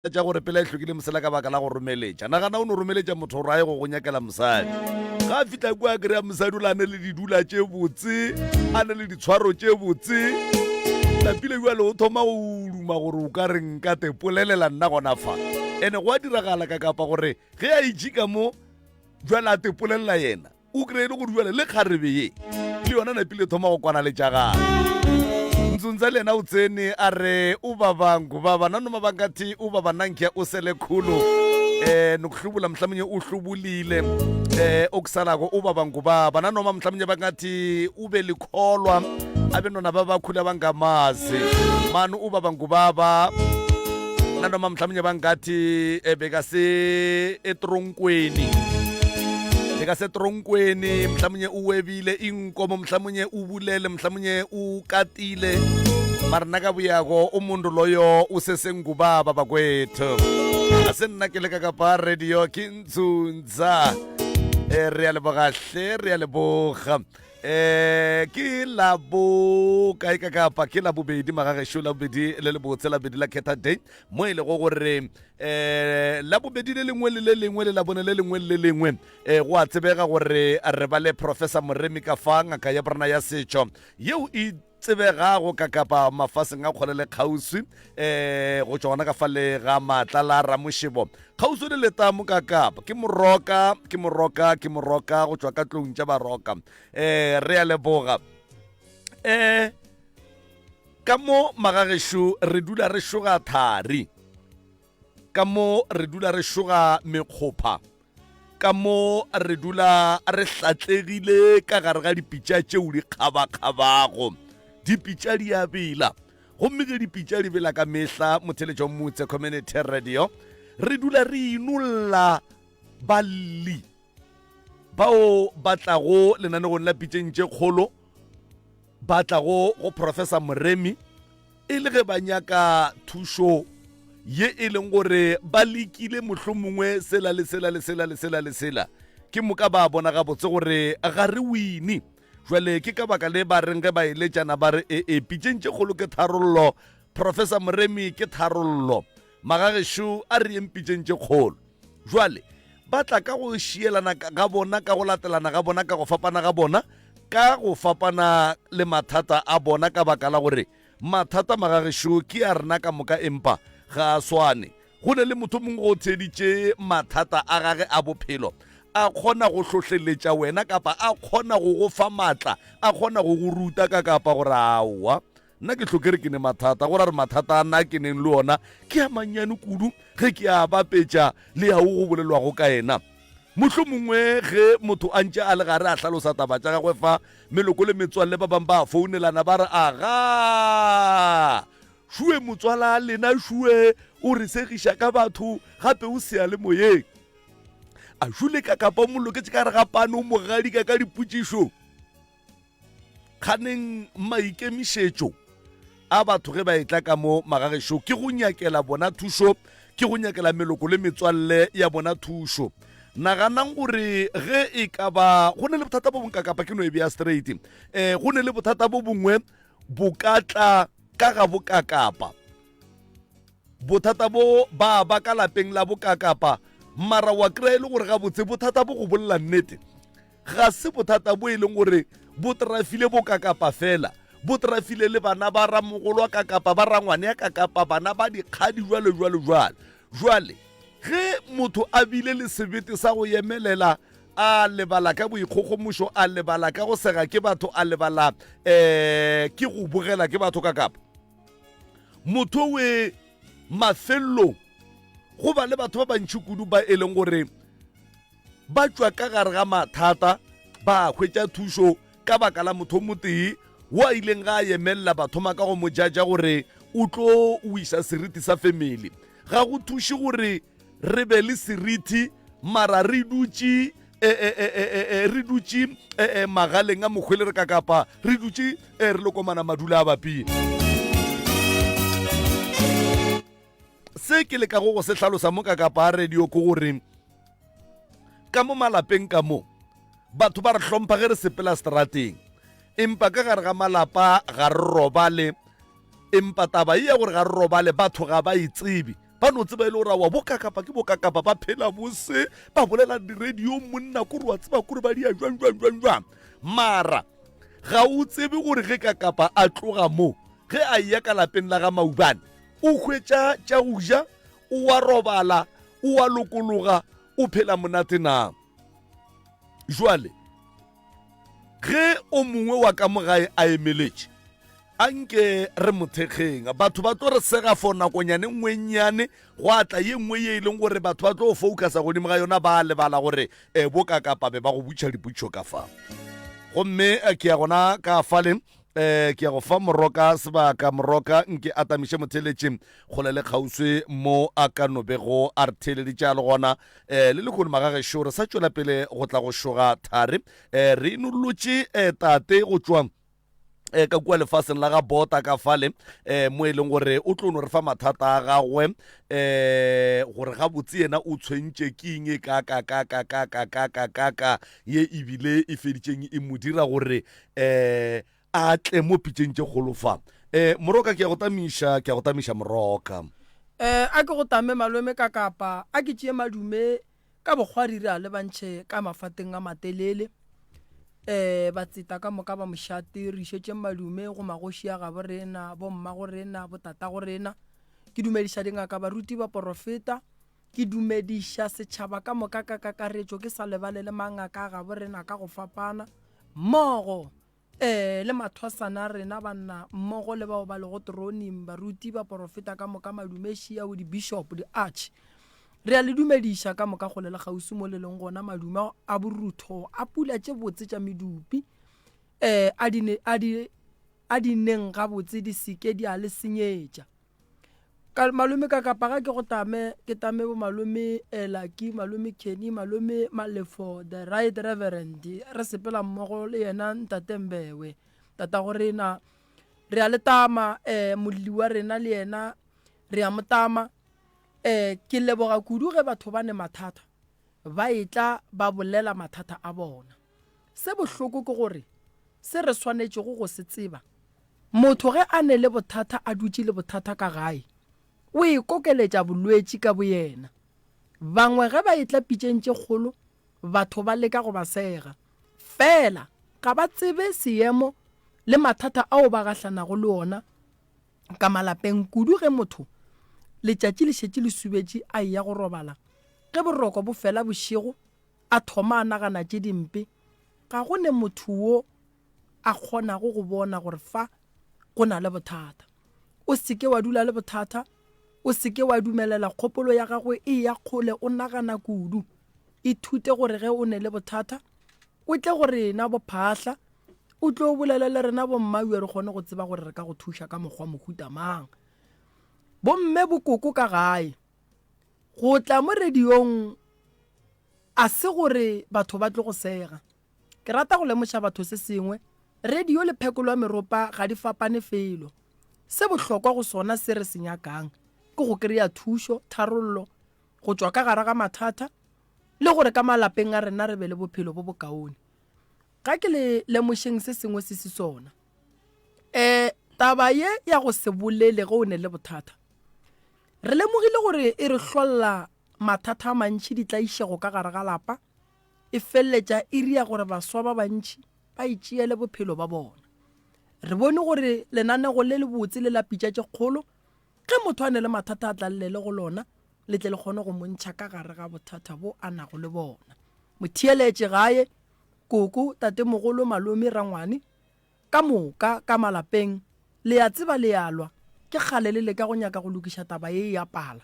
Tša gore pela e hlokile mosela ka baka la go romeletša. Nagana o no romeletša motho gore a ye go go nyakela mosadi. Ga a fihla kua a kry-a mosadi o la ne le didula tše botse, a ne le ditshwaro tše botse. Napile bjale o thoma go duma gore o ka re nka te polelela nna gona fa. Ene go a diragala ka kapa gore ge a itše ka mo bjale a te polelela yena. O kry-e le gore bjale le kgarebe ye le yona napile thoma go kwana le tša gage. Ntsuntsa le yena o tsene a re o baba ngubaba nanoma bangathi o baba nankya o sele khulu eh nokuhlubula mhlamunye o hlubulile eh okusalako o baba ngubaba nanoma mhlamunye bangathi ube likholwa abentwana babakhula bangamazi mani ubaba ngubaba nanoma mhlawumnye bangathi eh, bekase etronkweni bekasetronkweni mhlawumnye uwebile inkomo mhlawumnye ubulele mhlawumnye ukatile mara nakabuyako umuntu loyo usesengubaba bakwethu asenna ke le ka kapa radio ke ntsuntsa eh, re a leboga hle re a leboga eh ke la bo kae ka kapa ke la bobedi magagešo la bobedi le le botse la bobedi la khetha day mo e lego gore eh la bobedi le lengwe le le lengwe le la bone le lengwe le le lengwe eh go a tsebega gore re ba le professor Moremi ka fa ngaka ya borena ya setšo yeo e tsebegago ka kapa mafaseng a kgole le kgauswi um go tšwa gona ka fa le ga maatla la ramošebo kgauswi le letamo ka kapa ke moroka ke moroka ke moroka go tšwa ka tlong tša baroka um re a leboga um ka mo magagešo re dula re šoga thari ka mo re dula re šoga mekgopha Ka mo re dula re hlatlegile ka gare ga dipitša tšeo di kgabakgabago. Dipitša di a bela. Gomme ge dipitša di bela ka mehla motheletšo Motse Community Radio, re dula re inolla balli bao ba tlago lenanegong la pitšeng tše kgolo, ba tlago go Professor Moremi, e le ge ba nyaka thušo ye e leng gore ba lekile mohlomongwe sela le sela le sela le sela le sela, ke moka ba bona gabotse gore ga re wine. Jwale ke ka baka le ba reng ge ba eletšana ba re ee, pitšeng tše kgolo ke tharollo, Professor Moremi ke tharollo, magagešo a re yeng pitšeng tše kgolo. Jwale ba tla ka go šielana ga bona, ka go latelana ga bona, ka go fapana ga bona, ka go fapana le mathata a bona, ka baka la gore mathata magagešo ke a rena ka moka empa ga a swane. Go ne le motho mongwe go theeditše mathata a gage a bophelo, a kgona go hlohleletša wena kapa a kgona go go fa maatla, a kgona go go ruta ka kapa gore aowa Nna ke hlokere ke ne mathata, go ra re mathata a nna ke neng le ona ke a mannyane kudu ge ke a bapetša le ao go bolelwago ka yena. Mohlomongwe ge motho a ntše a le gare a hlalosa taba tša gagwe fa, meloko le metswalle ba bangwe ba a founelana ba re, Agaa! Šue motswala lena šue o re segiša ka batho gape o seyalemoyeng. A šule ka kapa o mo loketše ka gare ga pane o mo gadika ka dipotšišo. Kganeng maikemišetšo a batho ge ba etla ka mo magagešo ke go nyakela bona thušo, ke go nyakela meloko le metswalle ya bona thušo. Naganang gore ge e ka ba go ne le bothata bo bongwe ka kapa ke no e bea straight, um go ne le bothata bo bongwe bo ka tla ka ga bokakapa. Bothata bo ba ba ka lapeng la bokakapa, mara wa kry-a e le gore gabotse bothata bo go bolela nnete Ga se bothata bo e leng gore bo trafile bokakapa fela, bo trafile le bana ba ramogolo wa kakapa, ba rangwane ya kakapa, bana ba dikgadi, jwalo jwalo jwalo. Jwale ge motho a bile le sebete sa go yemelela, a lebala ka boikgogomošo, a lebala ka go sega ke batho, a lebala um ke go bogela ke batho kakapa, motho we mafelelong go ba le batho ba bantši kudu ba e leng gore ba tšwa ka gare ga mathata ba hwetša thušo ka baka la motho motee wo a ileng ga a yemelela ba thoma ka go mo jaja gore o tlo wisa seriti sa family. Ga go thuše gore re be le seriti mara re dutše e, e, e, re dutše magaleng a mokgwele re ka kapa re dutše re lokomana madula a bapile. Se ke lekago go se hlalosa mo ka kapa radio ke gore ka mo malapeng ka mo batho ba re hlompha ge re sepela strateng, empa ka gare ga malapa ga re robale. Empa taba ye ya gore ga re robale batho ga ba e tsebe. Ba no tseba e le gore aowa bokakapa ke bokakapa, ba phela bose, ba bolela diradiong monna kore wa tseba kore ba dia jwang jwang jwang jwang. Mara ga o tsebe gore ge kakapa a tloga mo, ge a eya ka lapeng la ga Maubane, o hwetša tša go ja, o a robala, o a lokologa, o phela monate na. Jwale ge o mongwe wa ka mo gae a emeletše, a nke re mo thekgeng. Batho ba tlo re sega for nakonyane nngwe nnyane, gwa tla ye nngwe ye e leng gore batho ba tlo focusa godimo ga yona, ba lebala gore e bo ka kapa be ba go butšha diputšo ka fa. Gomme eh, ke ya gona ka fale eh ke ya go fa moroka sebaka moroka nke a tamiše motheletše kgole le kgauswi mo a ka no bego a re theeleditše a le gona eh le lehono magagešo re sa tšwela pele go tla go šoga thari eh re inollotše eh tate go tšwa eh ka kua lefaseng la ga bota ka fale eh mo e leng gore o tlo no re fa mathata a gagwe eh gore gabotse yena o tshwentše ke eng e ka ka ka ka ka ka ka ka ka ka ye ebile e feditšeng e mo dira gore eh a tle mo pitšeng tše kgolo fa. Eh, Moroka ke ya go tamiša, ke ya go tamiša Moroka. Eh, a ke go tame malome ka kapa, a ke tšee madume ka bokgwari re a lebantšhe ka mafateng a matelele. Eh, batseta ka moka ba mošate re išetšeng madume go magoši a gabo rena, bommago rena, botatago rena. Ke dumediša dingaka, baruti, baporofeta. Ke dumediša setšhaba ka moka ka kakaretšo ke sa lebale le mangaka a gabo rena ka go fapana, mmogo ee le mathwasana a rena banna mmogo le bao ba lego teroning, baruti, baporofeta ka moka, madumeši ao, di-bishop, di-arch. Re a le dumediša ka moka kgole le kgauswi mo le leng gona, madume a borutho, a pula tše botse tša medupi, ee a di, a di, a di neng gabotse di se ke di a le senyetša. Ka malome ka kapa ga ke go tame ke tame bo malome eh, Lucky malome Kenny malome Malefo the right reverend re sepela mmogo le yena ntate Mbewe tata go rena re a le tama eh molli wa rena le yena re a mo tama eh ke leboga kudu ge batho ba ne mathata ba etla ba bolela mathata a bona se bohloko ke gore se re swanetšego go se tseba Motho ge a ne le bothata a dutše le bothata ka gae, o ikokeletša bolwetši ka boyena. Bangwe ge ba etla pitšeng tše kgolo, batho ba leka go ba sega. Fela ga ba tsebe seemo le mathata ao ba gahlanago le ona ka malapeng, kudu ge motho letšatši le šetše le subetše a eya go robala. Ge boroko bo fela bošego a thoma a nagana tše dimpe, ga go ne motho wo a kgonago go bona gore fa go na le bothata. O se ke wa dula le bothata, o se ke wa dumelela kgopolo ya gago e eya kgole o nagana kudu. Ithute gore ge o ne le bothata, o tle go rena bophahla, o tlo bolela le rena bommaue re kgone go tseba gore re ka go thuša ka mokgwa mohuta mang. Bomme bokoko ka gae, go tla mo radiong a se gore batho ba tlo go sega. Ke rata go lemoša batho se sengwe, radio le phekolo ya meropa ga di fapane felo. Se bohlokwa go sona se re se nyakang ke go kry-a thušo, tharollo, go tšwa ka gare ga mathata le gore ka malapeng a rena re be le bophelo bo bokaone. Ga ke le lemošeng se sengwe se se sona. Um taba ye ya go se bolele ge o ne le bothata, re lemogile gore e re hlolla mathata a mantši, ditlaišego ka gare ga lapa, e feleletša e ria gore baswa ba bantši ba itšeele bophelo ba bona. Re bone gore lenanego le lebotse le la pitša tše kgolo, ge motho a ne le mathata a tla llele go lona, le tle le kgone go mo ntšha ka gare ga bothata bo a nago le bona. Motheeletše gae, koko, tatemogolo, malome, rangwane, ka moka ka malapeng, le a tseba le a lwa, ke kgale le leka go nyaka go lokiša taba ye e a pala.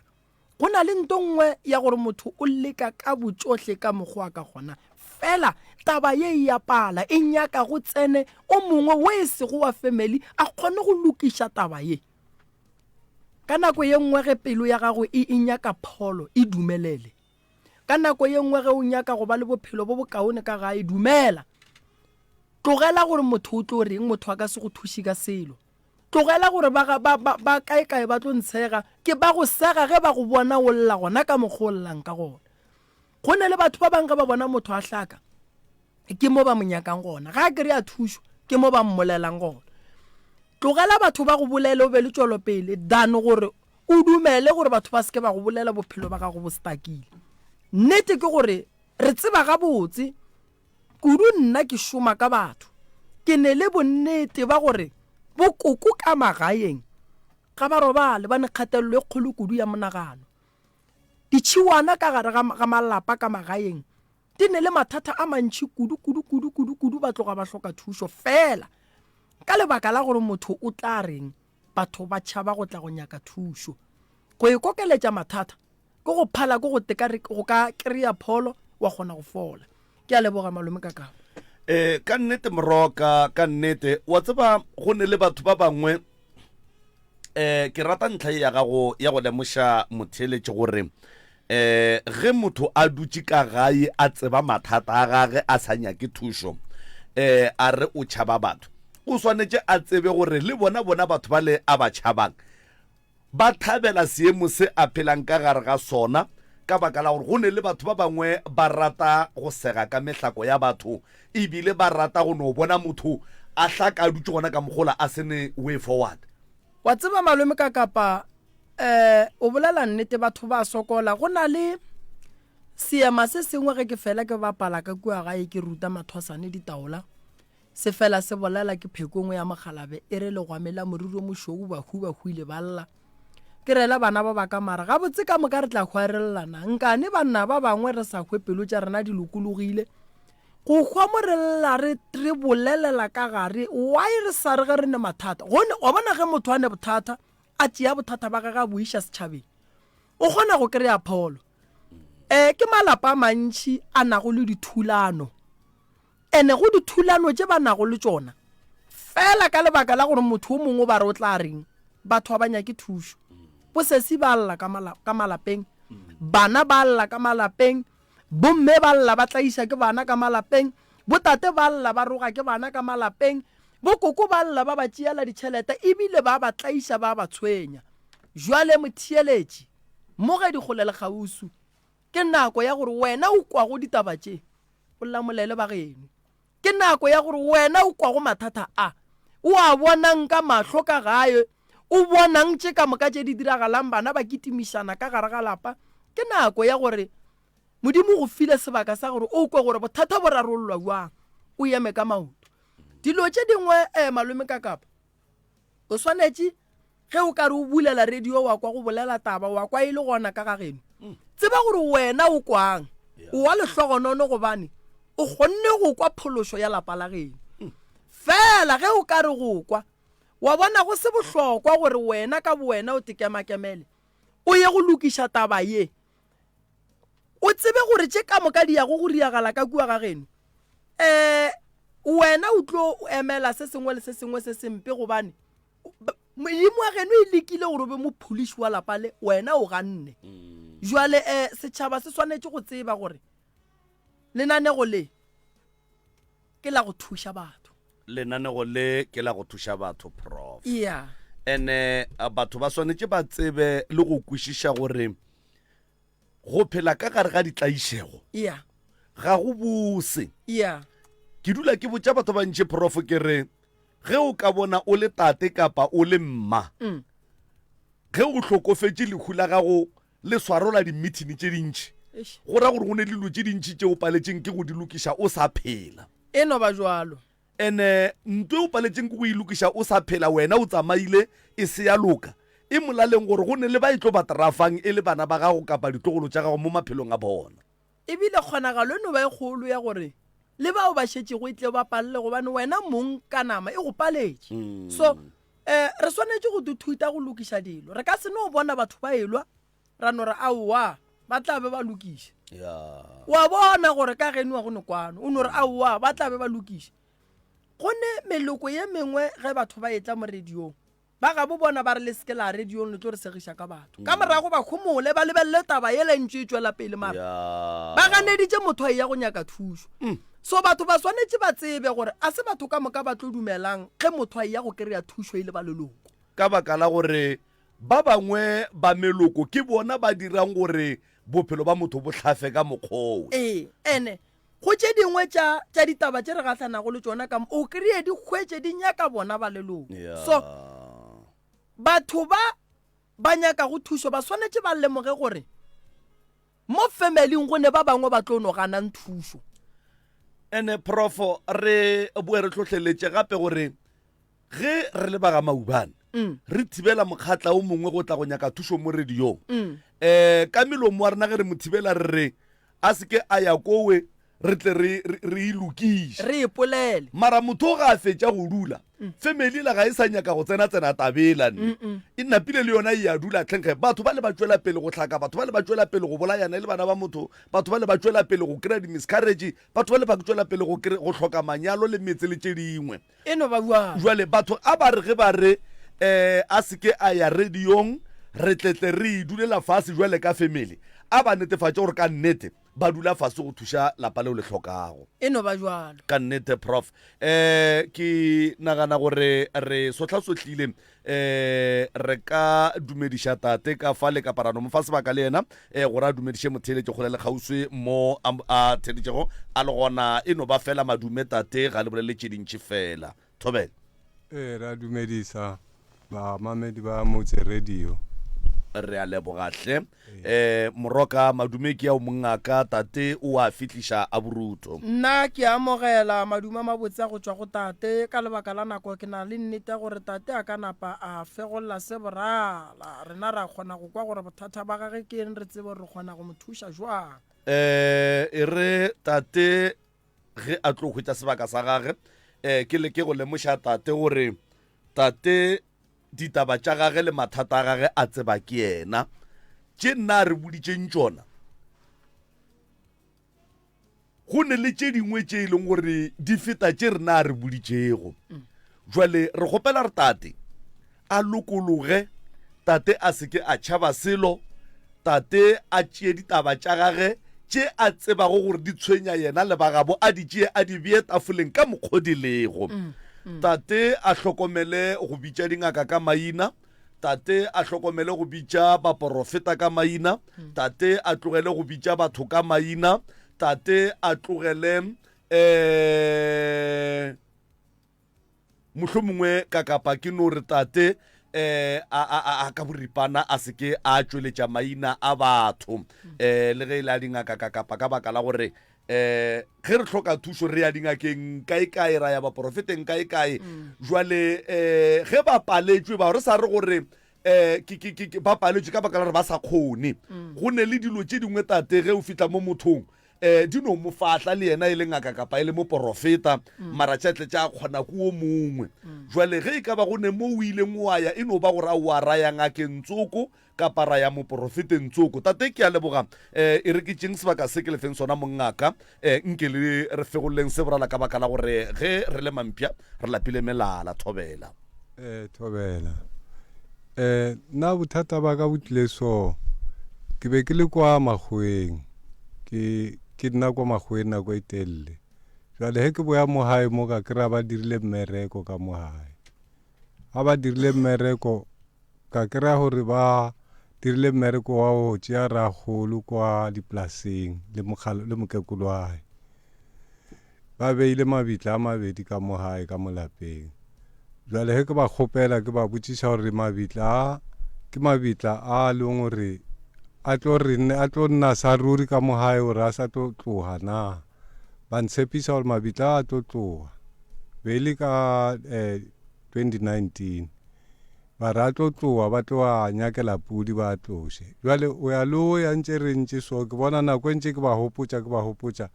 Go na le nto nngwe ya gore motho o leka ka botšohle ka mokgwa a ka gona, fela taba ye e a pala, e nyaka go tsene o mongwe wo e sego wa family a kgone go lokiša taba ye. Ka nako ye nngwe ge pelo ya gago e e nyaka pholo, e dumelele. Ka nako ye nngwe ge o nyaka go ba le bophelo bo bokaone ka gae, dumela. Tlogela gore motho o tlo reng, motho a ka se go thuše ka selo. Tlogela gore ba, ba, ba, ba kaekae ba tlo ntshega, ke ba go sega ge ba go bona o lla gona ka mokgwa o llang ka gona. Go ne le batho ba bangwe ge ba bona motho a hlaka, ke mo ba mo nyakang gona. Ga a kry-a thušo, ke mo ba mmolelang gona. Tlogela batho ba go bolele o be le tšwelopele than gore. O dumele gore batho ba se ke ba go bolela bophelo ba gago bo stakile. Nnete ke gore re tseba gabotse kudu nna ke šoma ka batho, ke ne le bonnete ba gore bokoko ka magaeng ga ba robale ba ne kgatelelo e kgolo kudu ya monagano. Ditšhiwana ka gare ga, ga malapa ka magaeng di ne le mathata a mantši kudu kudu kudu kudu kudu ba tloga ba hloka thušo fela ka lebaka la gore motho o tla reng batho ba tšhaba go tla go nyaka thušo. Go ikokeletša mathata ke go phala ke go teka go ka kry-a pholo wa kgona go fola. Ke a leboga malome Kakapa. Eh, ka nnete Moroka, ka nnete. Wa tseba go ne le batho ba bangwe eh ke rata ntlha ye ya gago ya go lemoša motheeletši gore eh ge motho a dutše ka gae a tseba mathata a gage a sa nyake thušo eh a re o tšhaba batho o swanetše a tsebe gore le bona bona batho ba le a ba tšhabang ba thabela seemo se a phelang ka gare ga sona ka baka la gore go ne le batho ba bangwe ba rata go sega ka mehlako ya batho ebile ba rata go no bona motho a hlaka a dutše gona ka mogola a se ne way forward. Wa tseba malome ka kapa eh o bolela nnete batho ba sokola go na le seema se sengwe ge ke fela ke bapala ka kua gae ke ruta mathwasane ditaola se fela se bolela ke pheko nngwe ya mogalabe e re legwame la moriri o mošweu bahu ba hwile ba lla ke rela bana ba ba ka mara gabotse ka moka re tla hwa re llana nkane banna ba bangwe re sa hwe pelo tša rena di lokologile Go hwa mo re lla re, re bolelela ka gare, why re sa re ge re ne mathata. Gone, wa bona ge motho a ne bothata, a tšea bothata ba gage a bo iša setšhabeng, o kgona go kry-a pholo. Um ke malapa a mantši a nago le dithulano, ene go dithulano tše ba nago le tšona, fela ka lebaka la gore motho o mongwe ba re o tla reng, batho ga ba nyake thušo. Bosesi ba lla ka, mala, ka malapeng, bana ba lla ka malapeng, Bomme ba lla ba tlaiša ke bana ka malapeng, botate ba lla ba roga ke bana ka malapeng, bokoko ba lla ba ba tšeela ditšhelete ebile ba ba tlaiša ba ba tshwenya. Jwale motheeletši, mo ge di kgole le kgauswi, ke nako ya gore wena o kwago ditaba tše o lamolele ba geno. Ke nako ya gore wena o kwago mathata a, o a bonang ka mahlo ka gae, o bonang tše ka moka tše di diragalang, bana ba kitimišana ka gare ga lapa. Ke nako ya gore Modimo o go file sebaka sa gore o kwe gore bothata bo rarollwa bjang, o eme ka maoto. Dilo tše dingwe, eh, malome Kakapa, O swanetše, ge o ka re o bulela radio wa kwa go bolela taba, wa kwa e le gona ka ga geno. Mm. Tseba gore wena o kwang. O wa lehlogonono gobane o kgonne go kwa phološo ya lapa la geno. Mm. Fela ge o ka re go kwa, wa bona go se bohlokwa gore wena ka bowena o tekemakemele, o ye go lokiša taba ye. O tsebe gore tše ka moka di yago go riagala ka kua ga geno. Um wena o tlo emela se sengwe le se sengwe se sempe gobane modimo wa geno e lekile gore o be mophološi wa lapa le wena o ganne. Jwale um setšhaba se swanetše go tseba gore lenanego le ke la go thuša batho. Lenanego le ke la go thuša batho, Prof. Yeah. Ene batho ba swanetše ba tsebe le go kwešiša gore go phela ka gare ga ditlaišego yeah. ga go bose. Yeah. Ke dula ke botša batho ba ntši Prof ke re ge o ka bona o le tate kapa o le mma mm. ge o hlokofetše lehu la gago le swarola dimithini tše dintši go ra gore go ne le dilo tše dintši tše o paletšeng ke go di lokiša o sa phela. E no ba jwalo. Ene nto e o paletšeng ke go e lokiša o sa phela wena o tsamaile e se ya loka, e molaleng gore go ne le ba e tlo ba trafang e le bana ba gago kapa ditlogolo tša gago mo maphelong a bona. E bile kgonagalo e no ba e kgolo ya gore le bao ba šetšego e tle ba palele gobane wena mong ka nama e go paletše. So um re swanetše go ithuta go lokiša dilo. Re ka se no bona batho ba elwa ra no re aowa ba tla be ba lokiša. Wa bona gore ka geno wa go ne kwano o no re aowa ba tla be ba lokiša. Go ne meloko ye mengwe ge batho ba etla mo radiong ba gabo bona ba re le seke la radiong le tlo re segiša ka batho. Ka morago ba khomole ba lebelele taba yela e ntše e tšwela pele mara ba ganeditše motho a eya go nyaka thušo. So batho ba swanetše ba tsebe gore a se batho ka moka ba tlo dumelang ge motho a eya go kry-a thušo e le ba leloko. Ka baka la gore ba bangwe ba meloko ke bona ba dirang gore bophelo ba motho bo hlafe ka mokgwa owe. Ee, ene go tše dingwe tša tša ditaba tše re gahlanago le tšona ka mo, o kry-e di hwetše di nyaka bona ba leloko. So batho ba. ba nyakago thušo ba swanetše ba lemoge gore mo familing go ne ba bangwe ba tlo no ganang thušo. Ene Profo re boe re hlohleletše gape gore ge re le ba ga Maubane mm. re thibela mokgatla o mongwe go tla go nyaka thušo mo radiong mm. um ka melomo wa rena ge re mo thibela re re a se ke a ya kowe re tle re re e lokiše re ipolele mara motho ga a fetša go dula mm. family la ga e sa nyaka go tsena tsena tabela nne mm, e napile le yona e ya dula tlhenkge batho ba le ba tšwela pele go hlaka batho ba le ba tšwela pele go bolayana e le bana ba motho batho ba le ba tšwela pele go kry-a di-miscarriage batho ba le ba tšwela pele go hloka manyalo le metse le tše dingwe E no ba bjalo. Bjale batho a ba re ge ba re um a se ke a ya radiong re tletle re e dulela fase bjale ka family, a ba netefatše gore ka nnete ba dula fase go thuša lapa leo le hlokago. E no ba bjalo. Ka nnete Prof. Um ke nagana gore re sohlasohlile um re ka dumediša tate ka fa le kapa ra no mo fa sebaka le yena um gore a dumediše motheeletši kgole le kgauswi mo a, a theeletšego a le gona. E no ba fela madume tate, ga le bolele tše dintši fela. Thobela. Ee, ra dumedisa bamamedi ba Motse Radio. Re a leboga hle. Eh, Moroka, madume ke ao mongaka, tate o a fihliša a borutho. Nna ke amogela madume a mabotse a go tšwa go tate. Ka lebaka la nako ke na le nnete ya gore tate a ka napa a fegolla se borala. Rena ra kgona go kwa gore bothata ba gage ke eng re tsebe gore re kgona go mo thuša jwang. Eh, e re tate ge a tlo hwetša sebaka sa gage, eh, ke leke go lemoša tate gore tate Ditaba tša gage le mathata a gage a tseba ke yena. Tše nna a re boditšeng tšona, go ne le tše dingwe tše e leng gore di feta tše rena a re boditšego. Jwale re kgopela re tate a lokologe, tate a se ke a tšhaba selo, tate a tšee ditaba tša gage tše a tsebago gore di tshwenya yena le ba gabo, a di tšee a di bee tafoleng ka mokgo di lego. Tate a hlokomele go bitša dingaka ka maina, tate a hlokomele go bitša baporofeta ka maina, tate a tlogele go bitša batho ka maina, tate a tlogele um Mohlomongwe ka kapa ke no re tate eh a a a ka boripana a se ke a tšweletša maina a batho eh le ge e le a dingaka ka kapa ka baka la gore eh ge re hloka thušo re ya dingakeng kae kae ra ya baporofeteng kae kae jwale eh ge ba paletšwe ba re sa re gore eh ke ke ke ba paletšwe ka baka la gore ba sa kgone go ne le dilo tše dingwe tate ge o fihla mo mothong um di no mo fahla le yena e le ngaka kapa e le moporofeta mm. mara tša tle tša kgona ko o mongwe mm. jwale ge e ka ba go ne mo o ileng wa ya e no ba gore a o a raya ngakeng tsoko kapa ra ya moporofeteng tsoko. Tate ke a leboga um e re ke tšeng sebaka se ke lefeng sona mongaka um nke le re fegolleng se borala ka baka la gore ge re le mampša re lapile melala. Thobela. Eh, thobela. Eh, nna bothata ba ka bo tlile so. Ke be ke le kwa makgoweng. Ke ke nna kwa makgoweng nako e telele. Jwale he ke boya mo gae mo ka kry-a ba dirile mmereko ka mo gae. Ga ba dirile mmereko ka kry-a gore ba dirile mmereko wa go tšea rakgolo kwa dipolaseng le mokgalo le mokekolo wa gae. Ba beile mabitla a mabedi ka mo gae ka mo lapeng. Bjale ge ke ba kgopela ke ba botšiša gore mabitla a ke mabitla a leng gore a tlo re a tlo nna sa ruri ka mo gae gore a sa tlo tloga na. Ba ntshepisa gore mabitla a a tlo tloga. Be e le ka eh, 2019. Ba re a tlo tloga ba tlo a nyakela pudi ba a tloše. Bjale o ya le o ya ntše re ntše so ke bona nako e ntše ke ba gopotša ke ba gopotša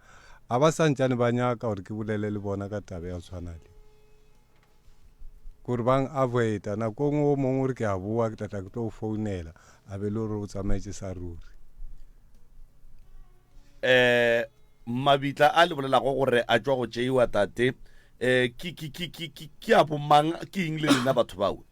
A ba sa ntšane ba nyaka gore ke bolele le bona ka taba ya go tshwana le. Kore bang avoida nako nngwe o mongwe o re ke a boa ke tla tla ke tlo go founela a be le gore o tsamaetše sa ruri. Eh mabitla a le bolelago gore a tšwa go tšeiwa tate eh ke ke ke ke ke ke a bomang ke eng le lena batho bao?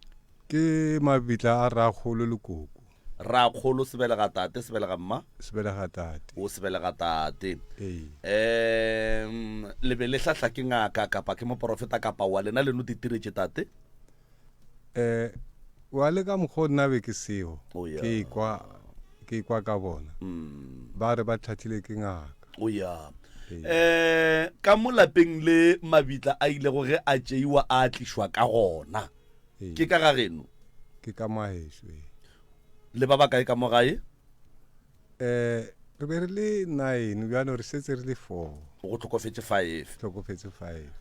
Ke mabitla a rakgolo le koko. Rakgolo sebelega tate, sebelega mma? Sebelega tate. O sebelega tate. Ee. Um, le be le hlahla ke ngaka kapa ke moporofeta kapa wa lena le no ditiretše tate? Eh, wa le ka mokgwa o nna be ke seo. Oh, yeah. Ke ikwa ke ikwa ka bona. Mm. Ba re ba tlhathile ke ngaka. O oh, ya. Eh, ka mo lapeng le mabitla a ilego ge a tšeiwa a tlišwa ka gona. Ke ka ga geno? Ke ka maheso. Ee. Le ba bakae ka mo gae? Um re be re le nine, bjano re setse re le four. Go hlokofetše five. Hlokofetše five.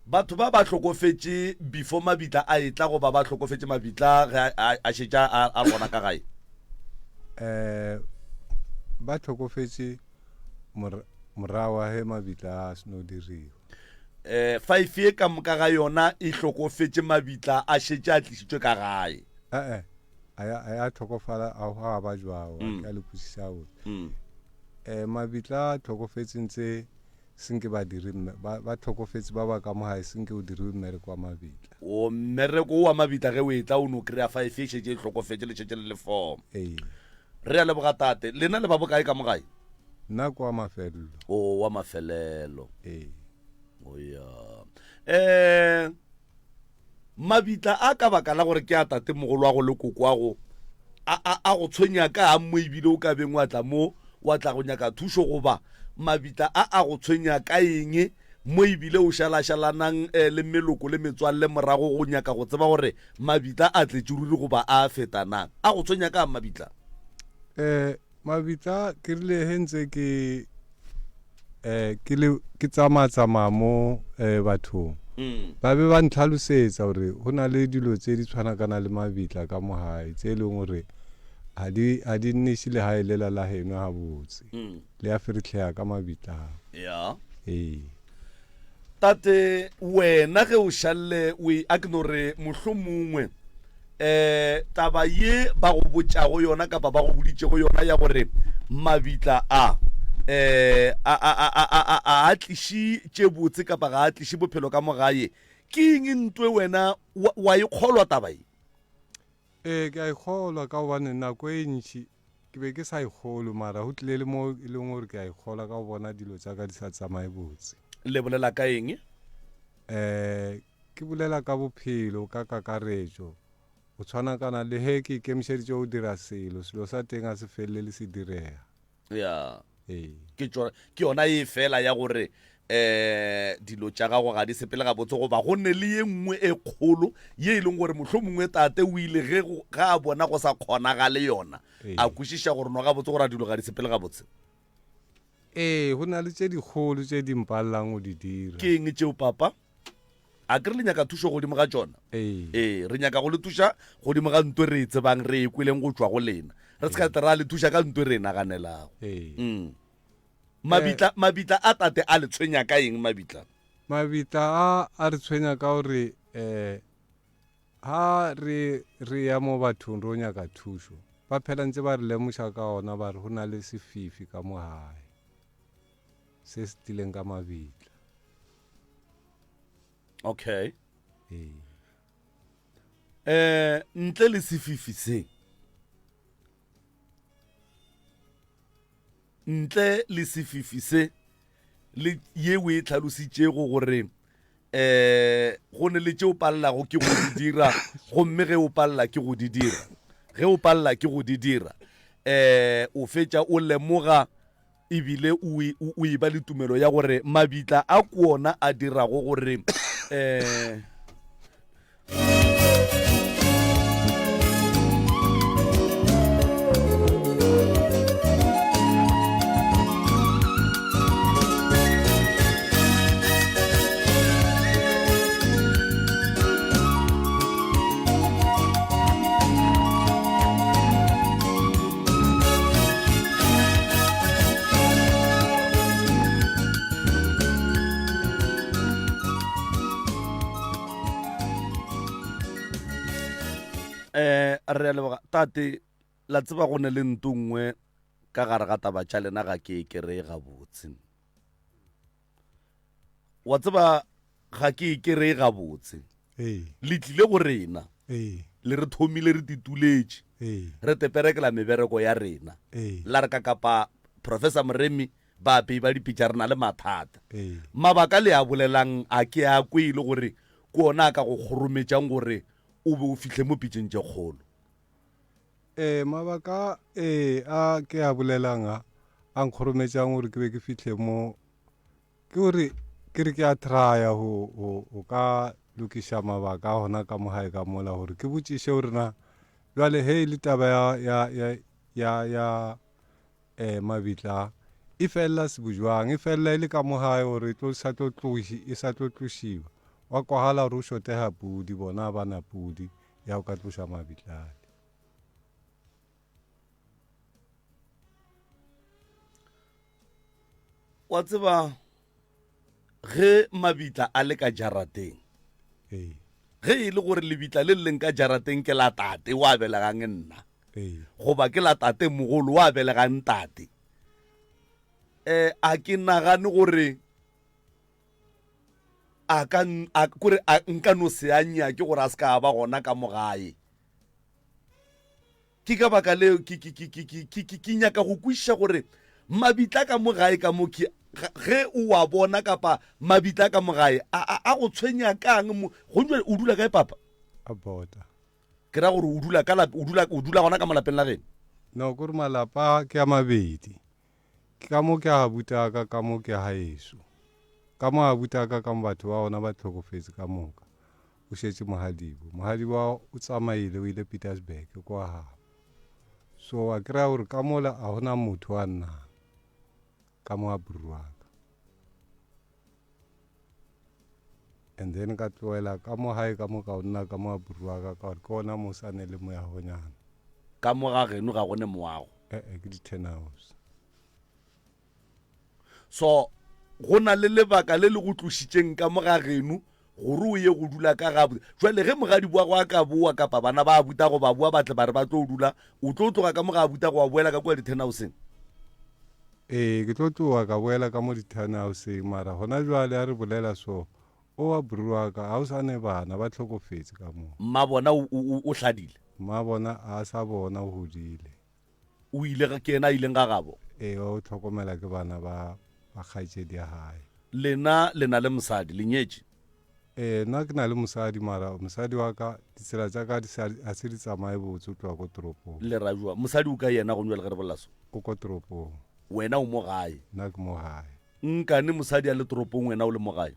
Batho ba ba hlokofetše before mabitla a etla goba ba hlokofetše mabitla ge a, a šetše a, a gona ka gae? Um ba hlokofetše morago ga ge mabitla a seno diriwa. Um five ye ka moka ga yona e hlokofetše mabitla a šetše a tlišitšwe ka gae? E-e, a ya, a ya hlokofala a gwa ba jwao, mm. ke a le kwešiša botse. Mm. Um mabitla a hlokofetše ntse senke ba dire ba, ba hlokofetše ba ba ka mo gae senke o diriwe mmereko wa mabitla. O mmereko wa mabitla ge o etla o no kry-a five e šetše e hlokofetše le šetše le le four. Ee. Re a leboga tate. Lena le ba bokae ka mo gae? Nna ke wa mafelelo. O wa mafelelo. Ee. O ya. Eh mabitla a ka baka la gore ke a tate mogolo wa go le koko wa go a a a go tshwenya ka mo ebile o ka beng wa tla mo wa tla go nyaka thušo goba mabitla a a go tshwenya ka eng mo ebile o šalašalanang eh, le meloko le metswalle morago go nyaka go tseba gore mabitla a tletše ruri goba a feta na a go tshwenya ka mabitla? Eh Mabitla ke rile he ntse ke eh ke le ke tsamaya tsamaya mo eh bathong mm. ba be ba ntlhalosetsa gore go na le dilo tse di tshwanakana le mabitla ka mo gae tse e leng gore ga di ga di nneše legae lela la geno gabotse mm. le ya feretlhega ka mabitla ya ee Tate, wena ge o šalle o e, a ke no re mohlomongwe um taba ye ba go botšago yona kapa ba go boditšego yona ya gore mabitla a um a a a a a a a tliše tše botse kapa ga a tliše bophelo ka mo gae, ke eng ntwe wena wa, wa e kgolwa taba ye? Ee, ke a e kgolwa ka gobane nako e ntši ke be ke sa e kgolwe, mara go tlile le mo e leng gore ke a e kgolwa ka go bona dilo tša ka di sa tsamaye botse. Le bolela ka eng? Um ke bolela ka bophelo ka kakaretšo, go tshwanakana le ge ke ikemišeditše go dira selo, selo sa teng ga se felele se direga. Ya. Ee. Ke tšona, ke yona ye fela ya gore um dilo tša gago ga di sepele gabotse goba go ne le ye nngwe e kgolo ye e leng gore mohlomongwe tate o ile ge ge a bona go sa kgonagale yona a kwešiša gore no gabotse gore a dilo ga di sepele gabotse. Ee, go na le tše dikgolo tše di mpalelang go di dira. Ke eng tšeo papa? A ke re le nyaka thušo godimo ga tšona? Ee. Ee, re nyaka go le thuša godimo ga nto e re e tsebang, re e kweleng go tšwa go lena. Re se ka tle ra le thuša ka nto e re e naganelago. Ee. Mm. Mabitla, mabitla a tate a le tshwenya ka eng mabitla? Mabitla a a re tshwenya ka gore um ha re re ya mo bathong ro nyaka thušo, ba phela ntse ba re lemoša ka ona ba re go na le sefifi ka mo gae se se tlileng ka mabitla. Okay. Ee. Eh, ntle le sefifi se. Ntle le sefifi se le ye o e tlhalositšego gore eh go ne le tše o palelago ke go di dira gomme ge o palela ke go di dira ge o palela ke go di dira eh o fetša o lemoga E bile o, o, o e-ba le tumelo ya gore mabitla a ke ona a dirago gore um Eh, re a leboga tate la tseba go ne le nto nngwe ka gare ga taba tša lena ga ke e kereye gabotse wa tseba ga ke e kereye gabotse Ee. Le tlile go rena. Ee. Le re thomile re tituletše. Ee. Re teperekela mebereko ya rena. Ee. La re ka kapa Professor Moremi baapei ba dipitša re na le mathata. Ee. Mabaka le a bolelang a ke a kwe e le gore ke ona a ka go kgorometšang gore o be o fihle mo pitšeng tše kgolo. Ee, mabaka ee a ke a bolelang a a nkgorometšang gore ke be ke fihle mo Ke gore ke re ke a traya go, go, go ka lokiša mabaka a gona ka mo gae ka mola gore ke botšiše gore na Bjale ge e le taba ya, ya, ya, ya, ya eh, mabitla e felela sebojwang, e felela e le ka mo gae gore e tlo sa tlo tloši, e sa tlo tlošiwa. Wa kwagala gore o šotega pudi, bona ga ba na pudi ya go ka tloša mabitla ale. Wa tseba ge mabitla a le ka jarateng, Ee. ge e le gore lebitla le le leng ka jarateng ke la tate wa belegang nna, Ee. goba ke la tate mogolo wa belegang tate, um a ke nagane gore a ka a kore a nka no se a nyake gore a se ka ba gona ka mo gae. Ke ka baka leo ke, ke, ke, ke, ke, ke, ke, ke nyaka go kwešiša gore mabitla ka mo gae ka mo ke, ge o a bona kapa mabitla ka mo gae a, a, a go tshwenya kang mo, go jwale o dula kae papa? A bota. Ke ra gore o dula ka lap, o dula, o dula gona ka mo lapeng la geno? No, kore malapa ke a mabedi. Ke ka mo ke a butaka, ka mo ke ga ešo. Ka mo a butaka ka mo batho ba gona ba hlokofetse ka moka. O šetše mogadibo. Mogadibo wa o tsamaile o ile Petersburg kwa gabo. So wa kry-a gore ka mola a gona motho wa nnang ka mo a buru wa ka. And then ka tloela ka mo gae ka mo ka o nna ka mo a buru wa ka ka gore ke gona mo sa ne le moyagonyana. Ka mo ga geno ga go ne moago? E-e, ke di-ten house. So go na le lebaka le le go tlošitšeng ka mo ga geno gore o ye go dula ka ga jwale ge mogadi wa go a ka boa kapa bana ba abuta go ba boa ba tle ba re ba tlo dula o tlo tloga ka mo ga abuta go wa boela ka kua di-ten houseng? Ee, ke tlo tloga ka boela ka mo di-ten houseng mara gona jwale a re bolela so o wa bru wa ka ga o sa ne bana ba hlokofetse ka mo. Mma bona o, o, o hladile? Mma bona a sa bona o godile. O ile, ke yena a ileng ga gabo? Ee, o hlokomela ke bana ba, ba kgaetšedi ya gae. Lena le na le mosadi, le nyetše? Ee, nna ke na le mosadi, mara mosadi wa ka, ditsela tša ka di sa, ga se di tsamaye botse, o tloga ko toropong. Le ra jwang? Mosadi o kae yena gone bjale ge re bolela so? O ko toropong. Wena o mo gae? Nna ke mo gae. Nkane mosadi a le toropong wena o le mo gae?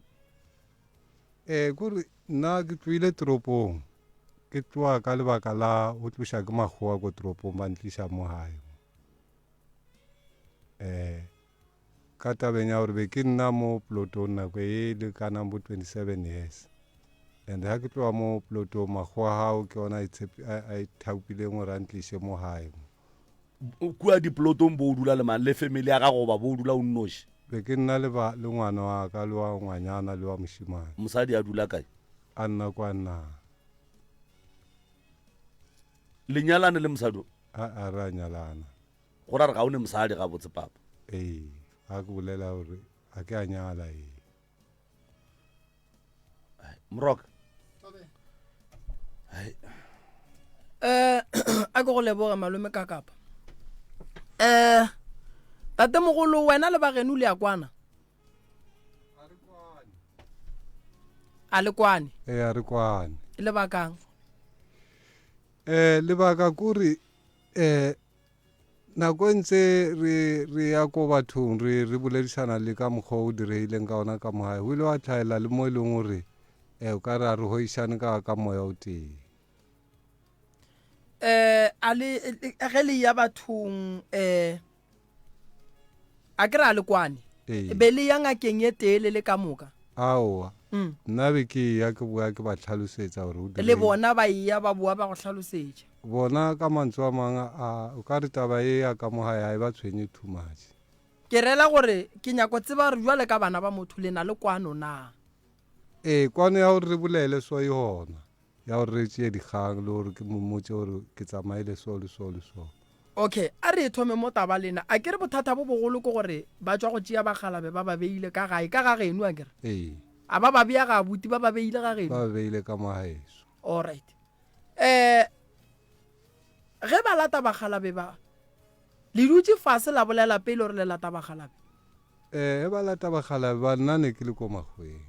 Ee, kore nna ke tlohile toropong. Ke tloga ka lebaka la go tloša ke makgowa ko toropong ba ntliša mo gae. Um ka tabeng ya gore be ke nna mo plotong nako e lekanang bo 27 years and ga ke tloga mo plotong makgowa gago ke ona a ithaopileng gore a ntliše mo gae mo. Kua diplotong bo o dula le mang le family ya gago goba bo o dula o nnoši? Be ke nna le ba le ngwana wa ka le wa ngwanyana le wa mošemane. Mosadi a dula kae? A nna kwa nnang. Le nyalane le mosadi o? A a re a nyalana. Go ra re ga o ne mosadi gabotse papa? Ee, ga ke bolela gore ga ke a nyala ee. Moroka. Eh, a ke go leboge malome ka kapa. Eh, tatemogolo wena le bageno le a kwana? A le kwane? Ee, a re kwane. Lebakang? Eh, lebaka kore eh nako e ntse re re ya ko bathong re re boledišana le ka mokgwa o diregileng ka ona ka mogae go ile wa tlhaela le mo e leng gore um o ka re a re hoišane ka ka moya o tee eh a le ge le ya bathong eh a ke re a le kwane Ee. be le ya ngakeng ye tee le le ka moka aowa Mm. nna be ke ya ke boa ke ba tlhalosetsa gore o le dirile bona ba eya ba boa ba go hlalosetša bona ka mantswe a mangwe a o ka re taba ye ya ka mo gae ga e ba tshwenye too much ke rela gore ke nyako tseba gore jwale ka bana ba motho le na le kwano na ee kwano ya gore re bolele so e gona ya gore re tšee dikgang le gore ke mmotše gore ke tsamaile so le so le so. Okay, a re e thome mo taba lena. A ke re bothata bo bogolo ke gore ba tšwa go tšea bakgalabe ba ba beile ka gae, ka ga geno a ke re? Ee. A ba ba bea ga abuti, ba ba beile ga geno? Ba ba beile ka mo gaeso. Alright. Eh, ge ba lata bakgalabe ba, le dutše fase la bolela pele gore le lata bakgalabe? Eh, ge ba lata bakgalabe ba, nna ne ke le ko makgoweng.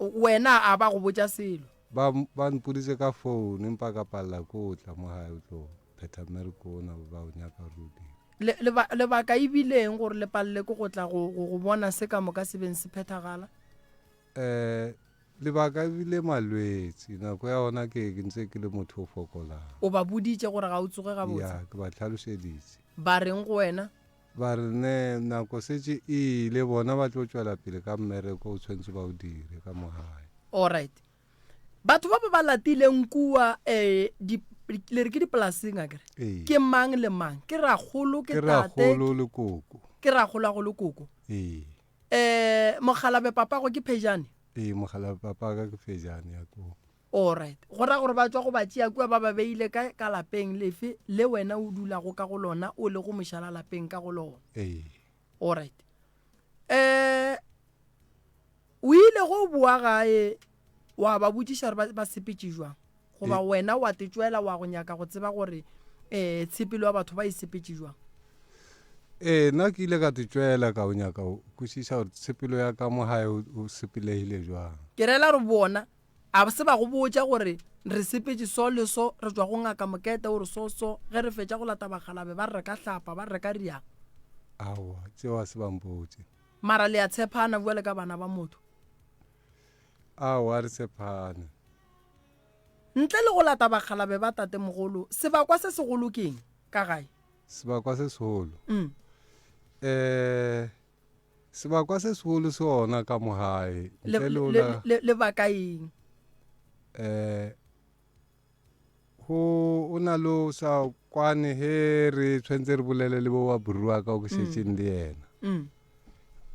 Wena a ba go botša selo? Ba, ba mpoditše ka phone, empa ka palela ke go tla mo gae go tlo phetha mmereko ona ba o nyaka gore o dire. Le, leba, lebaka e bile eng gore le palele ke go tla go, go, go bona se ka moka se beng se phethagala? Eh, Lebaka e bile malwetši. Nako ya gona ke ke ntse ke le motho o fokolang. O ba boditše gore ga o tsoge gabotse? Ya, ke ba hlalošeditše. Ba reng go wena? Ba re, Ne, nako setše e ile, bona ba tlo tšwela pele ka mmereko o tshwentse ba o dire ka mo gae. Alright. Batho ba ba ba latileng kua eh, di, le re ke dipolaseng akere? Ee. Ke mang le mang? Ke rakgolo, ke Ke tate? rakgolo le koko. Ke rakgoloago le koko. Ee. Eh, mokgalabe papago ke Phejane? Ee, mokgalabe papaka ke Phejane ya koo. Alright. Go ra gore ba tšwa go ba tšea kua ba ba beile ka, ka lapeng lefe le wena o dulago ka go lona, o lego mošala lapeng ka go lona? Ee. Alright. Eh, o ile go boa gae wa ba botšiša gore ba, ba sepetše jwang? Goba Ee. wena wa te tšwela wa go nyaka go tseba gore eh, tshepelo ya batho ba e sepetše jwang? Ee, nna ke ile ka te tšwela ka go nyaka go kwešiša gore tshepelo ya ka mo gae o, o sepelegile jwang. Ke rela re bona a se ba go botša gore re sepetše so le so, re tšwa go Ngaka Mokete o re so so, ge re fetša go lata bakgalabe ba re re ka hlapa, ba re re ka riang. Aowa, tšeo a se ba mpotše. Mara le a tshepana bjale ka bana ba motho? Aowa, a re tshepane. Ntle le go lata bakgalabe ba tatemogolo, sebakwa se segolo ke eng ka gae? Sebakwa se segolo? Mm. Eh, Sebakwa se segolo se ona ka mo gae. Le, Ntle le le, ola le, le baka eng? eh go o na le o sa kwane he re tshwanetse re bolele le bo wa borua ka o ke šetšeng le yena. Mm.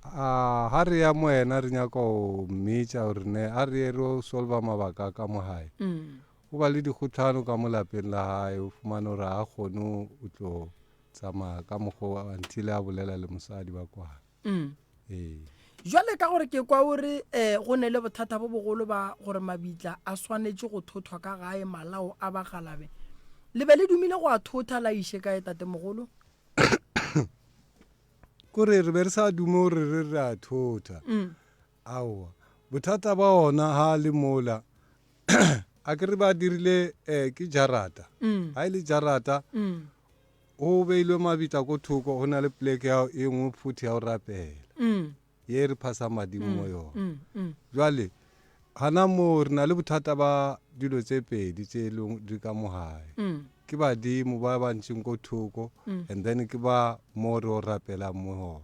A ha re ya mo yena re nyaka go mmitša gore ne a re ye re o solva mabaka a ka mo gae. Mm. O ba le dikgotlhano ka mo lapeng la gae o fumane gore ga a kgone o tlo Tsamaya ka mokgwa o until a bolela le mosadi ba kwana. Mm. Ee. Jwale ka gore ke kwa o re um go ne le bothata bo bogolo ba gore mabitla a swanetše go thothwa ka gae malao a bagalabe. Le be le dumile go a thotha la iše kae tatemogolo? Kore re be re sa dume gore re re a thotha. Mm. Aowa. Bothata ba ona ha le mola a ke re ba dirile um ke jarata. Mm. Ha e le jarata Mm. go beilwe mabitla ko thoko go na le pleke ya e nngwe futhi ya go rapela Mm. ye re phasa madimo mo yona Mm. Mm. jwale gana moo re na le bothata ba dilo tse pedi tse e leng di ka mo gae Mm. ke badimo ba ba ntšeng ko thoko Mm. and then ke ba mo re o rapelang mo gona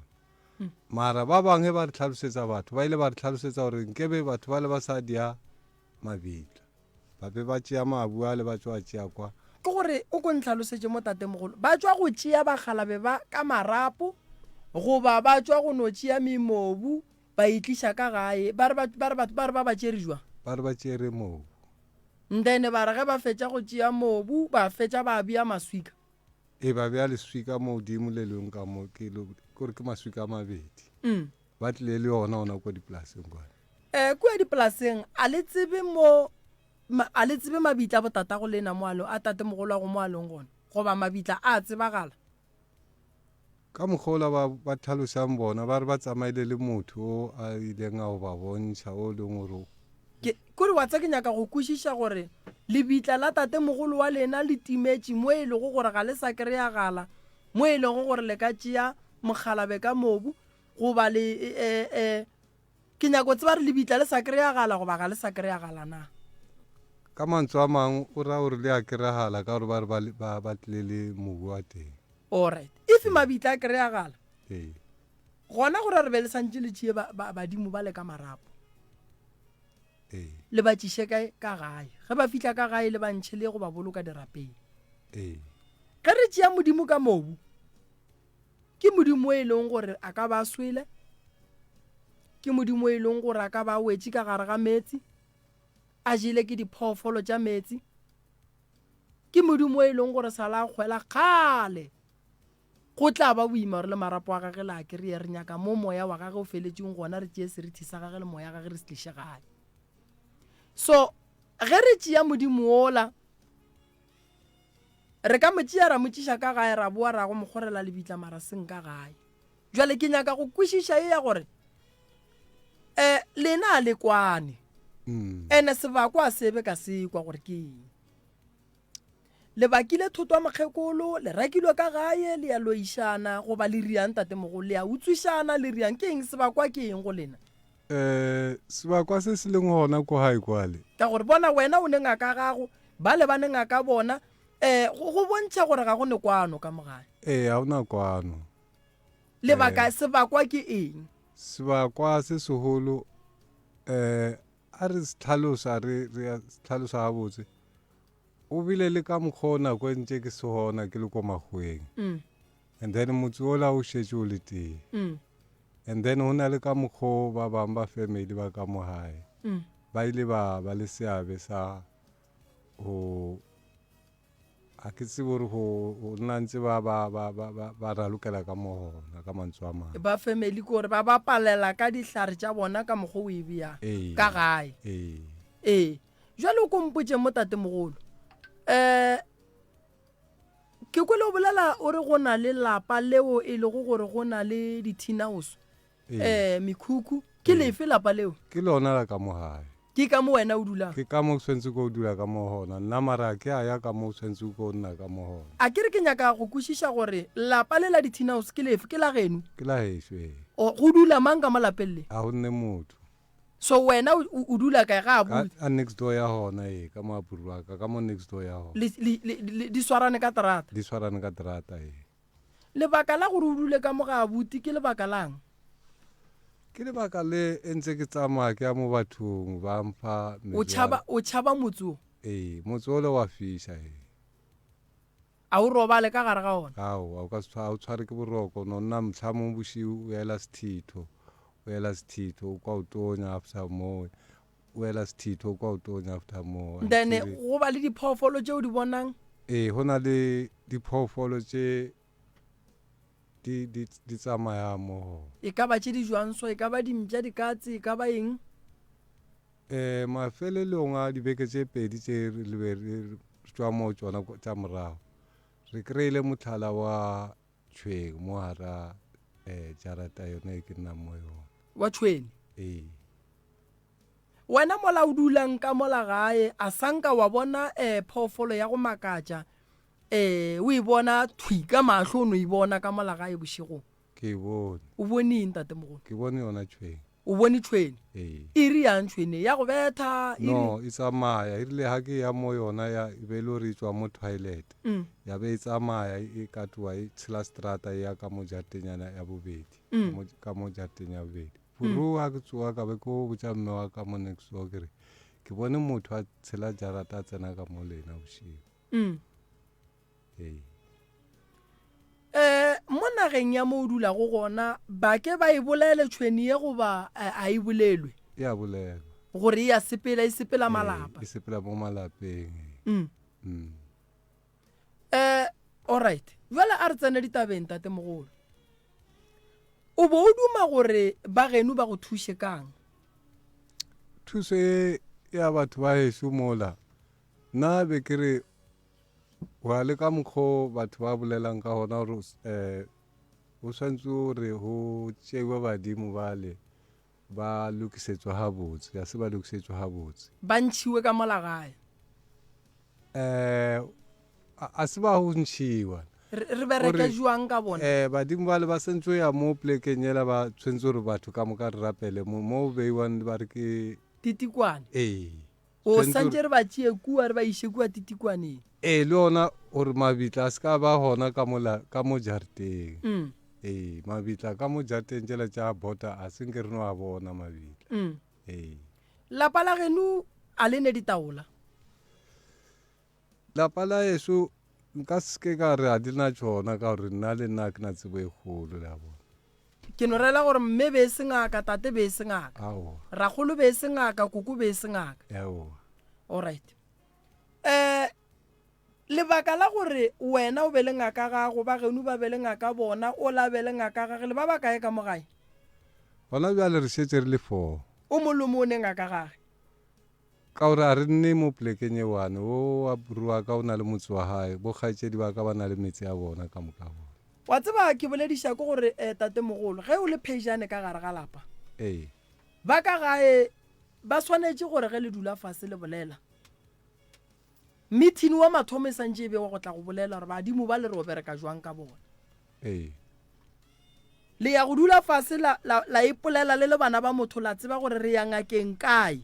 Mm. mara ba bangwe ba re tlhalosetsa batho ba ile ba re tlhalosetsa gore nkebe batho ba le ba sa dia mabitla Ba be ba tšea mabu ale ba tšwa tšea kwa. Ke gore o ko ntlhalosetše mo tatemogolo, ba tšwa go tšea bakgalabe ba ka marapo goba ba tšwa go no tšea memobu ba e tliša ka gae? Ba re ba, ba re ba, ba re ba ba tšere jwang? Ba re ba tšere mobu. Then ba re ge ba fetša go tšea mobu ba fetša ba bea maswika. Ee, ba bea leswika mo godimo le lengwe ka mo, ke lo, ke gore ke maswika a mabedi. Mm. Ba tlile le yona gona kua dipolaseng kwana. Eh, kua dipolaseng, a le tsebe mo, ma, a le tsebe mabitla a botatago lena mo a lego, a tatemogoloago mo a leng gona, goba mabitla a a tsebagala? Ka mokgwa ola ba, ba tlhalosang bona, ba re ba tsamaile le motho o a ileng a go ba bontšha, o leng gore o. Ke, kore wa tsa ke nyaka go kwešiša gore lebitla la tatemogolo wa lena le timetše mo e lego gore ga le sa kry-agala, mo e lego gore le ka tšea mokgalabe ka mobu, goba le, e, e, Ke nyako tseba re lebitla le sa kreyagala goba ga le sa kreyagala na? Ka mantswe a mangwe o ra gore le a kreyagala ka gore ba re ba, ba, ba tlile le mobu wa teng. Alright. If mabitla a kreyagala, Ee. gona go ra re be le santše le tšee ba, ba, badimo ba le ka marapo. Ee. Le ba tšiše kae? Ka gae. Ge ba fihla ka gae le ba ntšhe le ye go ba boloka dirapeng. Ee. Ge re tšea Modimo ka mobu, Ke Modimo e leng gore a ka ba a swele. Ke Modimo e leng gore a ka ba a wetše ka gare ga meetse, a jele ke diphoofolo tša meetse. Ke Modimo e leng gore sala a kgwela kgale. Go tla ba boima gore le marapo a gage le a kry-e. Re nyaka mo moya wa gage o feletšeng gona, re tšee serithi sa gage le moya gage re se tliše gae. So ge re tšea Modimo wola, Re ka mo tšea ra mo tšiša ka gae ra boa ra go mo kgorela lebitla mara seng ka gae. Bjale ke nyaka go kwešiša ye ya gore um lena a le kwane ene sebakwa a sebe ka se kwa gore ke eng. Le bakile thoto ya mokgekolo, le rakilwe ka gae, le ya loišana goba le riang tatemogolo, le ya utswišana, le riang ke eng sebakwa ke eng go lena? Um sebakwa se se leng gona ko gae kwale. Ka gore bona wena o ne ngaka ya gago, ba le ba ne ngaka bona, um go, go bontšha gore ga go ne kwano ka mo gae. Ee, ga go na kwano. Lebaka, sebakwa ke eng? Sebakwa se segolo, um a re se hlalosa, re, re a se hlalosa gabotse. O bile le ka mokgwa o nako e ntše ke se gona ke le ko makgoweng. Mm. And then motse ola o šetše o le tee. Mm. And then go na le ka mokgwa o ba bangwe ba family ba ka mo gae. Mm. Ba ile ba ba le seabe sa go a ke tsebe gore go go nna ntse ba ba ba ba ba ba ralokela ka mo gona ka mantswe a mangwe. Ba family ke gore ba bapalela ka dihlare tša bona ka mokgwa o e beyang Ee. ka gae. Ee. Ee. Jwale o ko mpotše mo tatemogolo. Um ke kwele o bolela o re go na le lapa leo e lego gore go na le dithinaoso Ee. um mekhukhu. Ke lefe lapa leo? Ke lona la ka mo gae. Ke ka mo wena o dulang? Ke ka mo ke tshwanetse ko dula ka mo gona. Nna mara ke a ya ka mo tshwanetse ko nna ka mo gona. A ke re ke nyaka go kwešiša gore lapa le la dithinaoso ke lefe? Ke la geno? Ke la gešo ee. O, go dula mang ka mo lapeng le? Ga go nne motho. So wena o, o dula kae? Ga a Ka, bule. a next door ya gona ee, ka mo a wa ka, ka mo next door ya gona. Le, le, le, le, di swarane ka terata? Di swarane ka terata ee. Lebaka la gore o dule ka mo ga abuti ke lebaka lang? Ke lebaka le e ntse ke tsamaya ke ya mo bathong ba mpha O tšhaba, o tšhaba motse o? Ee, motse ole wa fiša ee. A o robale ka gare ga ona? Aowa, o ka se tshwa, o tshware ke boroko, no nna mohlomong bošego o ela sethitho, o ela sethitho, o kwa o tonya after moo, o ela sethitho, o kwa o tonya after moo. Then go ba le diphoofolo tše o di bonang? Ee, go na le diphoofolo tše di, di, di tsamayang mo gona. E ka ba tše di jwang so? E ka ba dimpša, dikatse, e ka ba eng? E, mafelelong a dibeke tše pedi tše re be re tšwa mo tšona tša morago, re kry-ile mohlala wa tšhweng mo gara um jarata yone e ke nnang mo yona. Wa tšhwene? Ee. Wena mola o dulang ka mola gae, a sa nka wa bona um phoofolo ya go makatša um o e bona thwi ka mahlo o no e bona ka mola gae bošegong? Ke e bone. O bone eng tatemogolo? Ke bone yona tšhwene. O bone tšhwene? Ee. E ri yang tšhwene? Ya go betha? E No, e tsamaya. E rile ga ke ya mo yona ya e be e le gore e tšwa mo toilet. Mm. Ya be e tsamaya e katoa e tshela seterata e ya ka mo jatenyana ya bobedi. Mm. Ka mo, ka mo jarateng ya bobedi. Borogo ga ke tsoga ka be ke go botša mme wa ka mo next door ke re ke bone motho a tshela jarata a tsena ka mo lena bošego. Mm. Ee. Eh, mo nageng ya mo o dulago gona, ba ke ba e bolele tšhweni ye goba eh, a e bolelwe? E a bolelwa. Gore e a sepela, e sepela Ee, malapa. e sepela mo malapeng. ee. Mm. Mm. Eh, alright. Bjale a re tsene ditabeng, tatemogolo. O bo o duma gore ba geno ba go thuše kang? Thuso e ya batho ba gešo mola, nna be ke re Go ya le ka mokgo batho ba bolelang ka gona gore um go swantse gore go tšeiwe badimo bale ba lokisetswe gabotse, ga se ba lokisetswe gabotse. Ba ntšhiwe ka mola gae. Um a se ba go ntšhiwa. Re bereke jwang ka bona? Um badimo bale ba sentse ya mo plekeng yela ba tshwentse gore batho ka moka re rapele mo mo beiwang ba re ke Titikwane. Ee. O santše re ba tšee kua re ba iše kua titikwaneng. Ee, le ona gore mabitla a se ka ba gona ka mola ka mo jarateng. Mm. Ee, mabitla ka mo jarateng tšela tša bota a se nke re no a bona mabitla. Mm. Ee. Lapa la geno a le ne ditaola? Lapa la gešo nka se ke ka re ga di na tšona ka gore nna le nna ga ke na tsebo e kgolo le a bona. Ke no rela gore mme be e se ngaka, tate be e se ngaka. Aowa. Rakgolo be e se ngaka, koko be e se ngaka. Aowa. Alright. Eh lebaka la gore wena o be le ngaka gago, ba geno ba be le ngaka bona, o la be le ngaka gage, le ba bakae ka mo gae? Gona bjale re šetše re le four. O mong le o mong o ne ngaka gage. Ka gore a re nne mo polekeng ye one, wo wa bru wa ka o na le motse wa gae, bo kgaetšedi ba ka ba na le metse ya bona ka moka bona. Wa tseba ke bolediša ke gore eh, tatemogolo, ge o le phejane ka gare ga lapa, Ee. ba ka gae ba swanetše gore ge le dula fase le bolela, mithini wa mathomo e santše e be wa go tla go bolela gore badimo ba le re o bereka jwang ka bona. Ee. Le ya go dula fase la, la, la ipolela le le bana ba motho la tseba gore re ya ngakeng kae.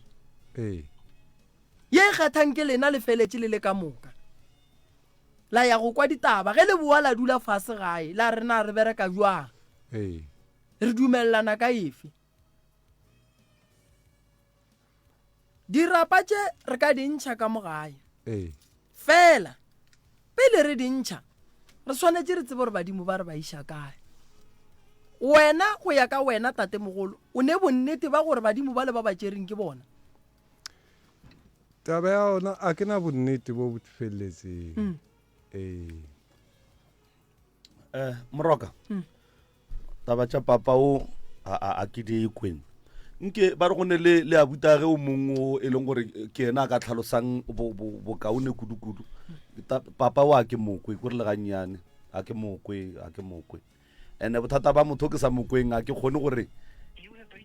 Ee. Ye e kgethang ke lena le feletše le le ka moka. La ya go kwa ditaba. Ge le boa la dula fase gae la re na re bereka bjang. Ee. Re dumelelana ka efe. Dirapa tše re ka di ntšha ka mo gae. Ee. Fela pele re di ntšha, re swanetše re tsebe gore badimo ba re ba iša kae. Wena, go ya ka wena, tatemogolo, o ne bonnete ba gore badimo bale ba ba tšereng ke bona? Taba ya ona, a ke na bonnete bo bo felletseng. Mm. Ee. Eh, moroka mm. taba tša papa o a, a ke di kweng nke ba re go ne le le abuta ge o mongwe o e leng gore ke ena a ka tlhalosang bokaone kudu-kudu papa o a ke mokwe ko re le gannyane a ke mokwe a ke mokwe ene bothata ba motho ke sa mokweng a ke kgone gore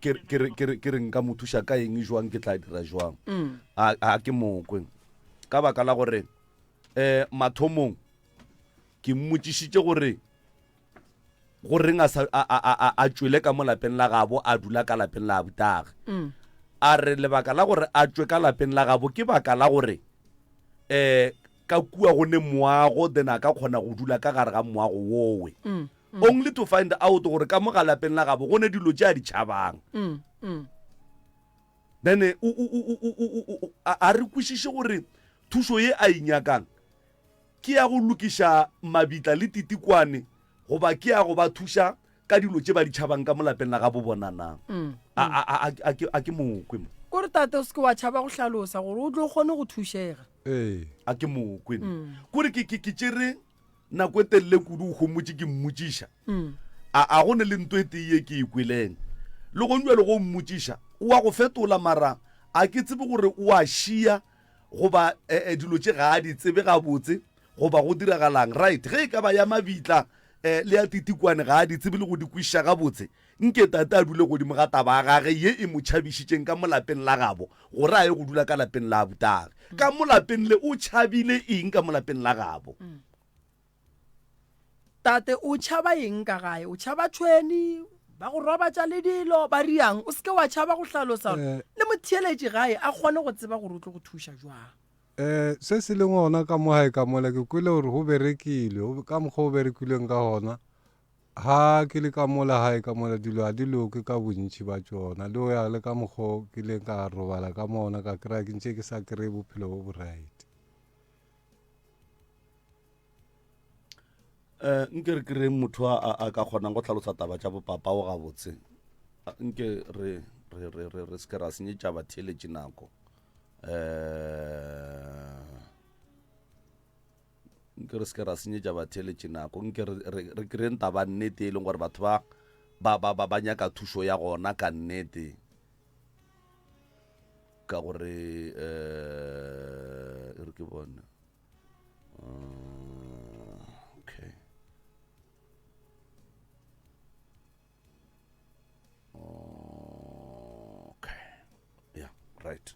ke re nka mo thuša ka eng jwang ke tla dira jwang mm. a ke mokwe ka baka la gore um mathomong Ke mmotšišitše gore go reng a sa a a a a tšwele ka mo lapeng la gabo a dula ka lapeng la abutage. Mm. A re lebaka la gore a tšwe ka lapeng la gabo ke baka la gore eh ka kua go ne moago then a ka kgona go dula ka gare ga moago wowe. Mm. Mm. Only to find out gore ka mo ga lapeng la gabo go ne dilo tše a di tšhabang. Mm. Mm. Then o o o o o o a re kwešiše gore thušo ye a e nyakang Ke ya go lokiša mabitla le titikwane goba ke ya go ba thuša ka dilo tše ba di tšhabang ka mo lapeng la gabo bona na? A, a, a, a, a ke, a ke mokwe mo. Kore tate o se ke wa tšhaba go hlalosa gore o tlo kgone go thušega. Ee. A ke mokwe. Kore ke, ke, ke tšere nako e telele kudu o homotše ke mmotšiša. A, a go ne le nto e tee ye ke e kweleng. Le gong bjalo go mmotšiša, o a go fetola mara a ke tsebe gore o a šia goba eh, eh, dilo tše ga a di tsebe gabotse goba go diragalang. Right, ge e ka ba ya mabitla eh, le ya titikwane ga a di tsebe le go di kwešiša gabotse, nke tate a dule godimo ga taba ya gage ye e mo tšhabišitšeng ka mo lapeng la gabo gore a ye go dula ka lapeng la abutage. Ka mo lapeng le o tšhabile eng ka mo lapeng la gabo? Tate, o tšhaba eng ka gae? O tšhaba tšhweni, ba go robatša le dilo, ba riang? O se ke wa tšhaba go hlalosa gore Eh. le motheeletši gae a kgone go tseba gore o tlo go thuša jwang. Um se se leng gona ka mo gae ka mola ke kwele gore go berekilwe, go- ka mokgwa o berekilweng ka gona ga ke le ka mola gae ka mola dilo ga di loke ka bontši ba tšona le go ya le ka mokgwa o ke ileng ka robala ka mona ka kry-a ke ntše ke sa kry-e bophelo bo bo right. Eh, nke re kry motho a a ka kgonang go tlhalosa taba tša bopapao gabotse nke re re re re re se ke ra senyetša batheeletši nako um nke re se ke ra senyetša batheeletši nako nke re re re kry-eng taba nnete e leng gore batho ba ba ba ba ba nyaka thušo ya gona ka nnete ka gore um e re ke bone Uh, okay. Okay. Yeah, right.